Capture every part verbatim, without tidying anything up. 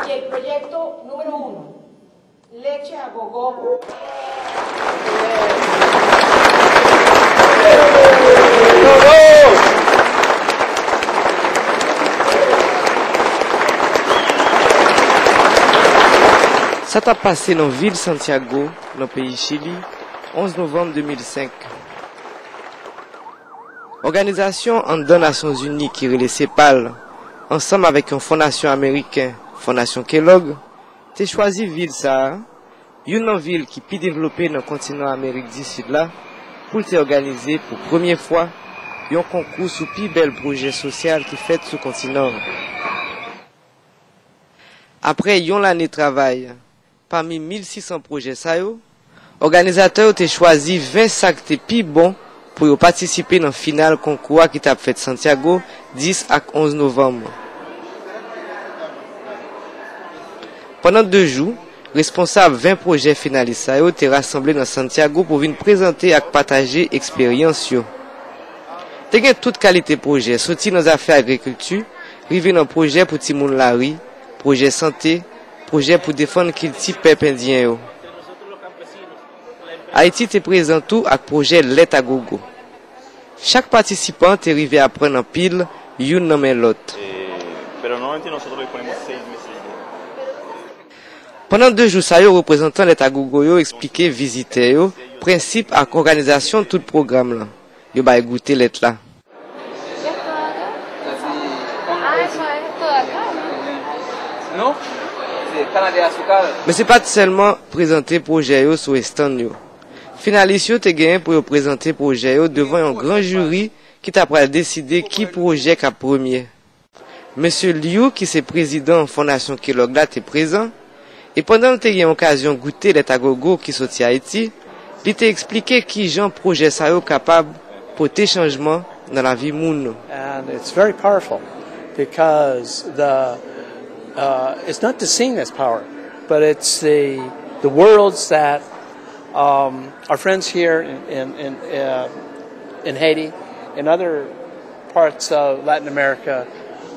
El proyecto número uno, leche a gogo. Sa t ap pase nan vil Santiago, nan peyi Chili, onz novanm de mil senk. Òganizasyon anndan Nasyonzini ki rele CEPAL, ansanm avèk yon fondasyon ameriken, Fondasyon Kellogg, te chwazi vil sa a, youn nan vil ki pi devlope nan kontinan Amerik di Sid la, pou l te òganize pou premye fwa yon konkou sou pi bèl pwojè sosyal ki fèt sou kontinan an. Apre yon lane travay, pami mil sis san pwojè sa yo, òganizatè yo te chwazi ven sa k te pi bon pou yo patisipe nan final konkou a ki t ap fèt Santiago dis ak onz novanm. Pandan de jou, responsab ven pwojè finalis sa yo te rasanble nan Santiago pou vin prezante ak pataje eksperyans yo. Te gen tout kalite pwojè, soti nan zafè agrikilti, rive nan pwojè pou timoun lari, pwojè sante, pwojè pou defann kilti pèp endyen yo. Ayiti te prezan tou ak pwojè Lèt a Gogo. Chak patisipan te rive aprann anpil youn nan men lòt. Eh, pero normalmente nosotros le ponemos seis meses de... Pandan de jou sa yo, reprezantan Lèt a Gogo yo eksplike vizitè yo prensip ak òganizasyon tout pwogram lan. Yo bay goute lèt la. Non, se Canadá Azúcar. Men se pa t sèlman prezante pwojè yo sou estann yo. Finalis yo te genyen pou yo prezante pwojè yo devan yon gran jiri ki ta pral deside ki pwojè k ap premye. Mesye Liu, ki se prezidan Fondasyon Kellogg la, te prezan, e pandan l te gen okazyon goute lèt a gogo ki soti Ayiti, li te eksplike kijan pwojè sa yo kapab pote chanjman nan lavi moun. And it's very powerful because the, uh, it's not the seen as power, but it's the, the worlds that, um, our friends here in, in, in, uh, in Haiti, in other parts of Latin America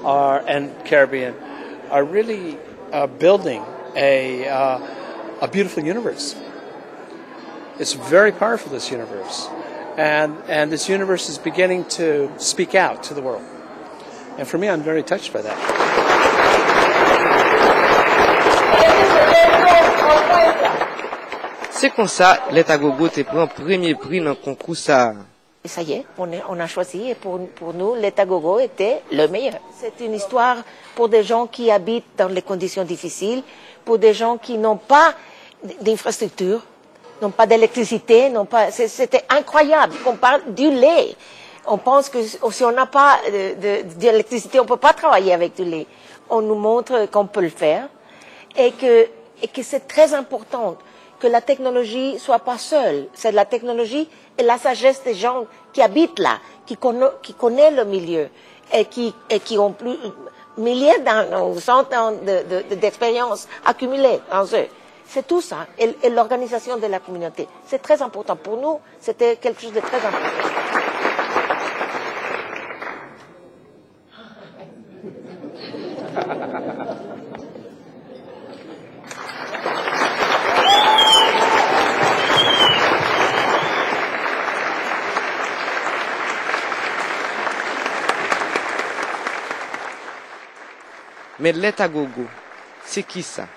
are, and Caribbean are really, uh, building a, uh, a beautiful universe. It's very powerful, this universe. And, and this universe is beginning to speak out to the world. And for me, I'm very touched by that. Se konsa, Lèt a Gogo te pran premye pri nan konkou sa a. Et ça y est, on, est- on a choisi et pour, pour nous, Lèt a Gogo était le meilleur. C'est une histoire pour des gens qui habitent dans des conditions difficiles, pour des gens qui n'ont pas d- d'infrastructure, n'ont pas d'électricité, n'ont pas, c'est- c'était incroyable qu'on parle du lait. On pense que si on n'a pas euh, de- d'électricité, on ne peut pas travailler avec du lait. On nous montre qu'on peut le faire et que, et que c'est très important que la technologie soit pas seule. C'est la technologie et la sagesse des gens qui habitent là, qui, conno- qui connaissent le milieu et qui, et qui ont plus, milliers d'années ou cent ans de- de- de- d'expérience accumulée en eux. C'est tout ça. Et, et l'organisation de la communauté, c'est très important. Pour nous, c'était quelque chose de très important. Men Lèt a Gogo, se kisa?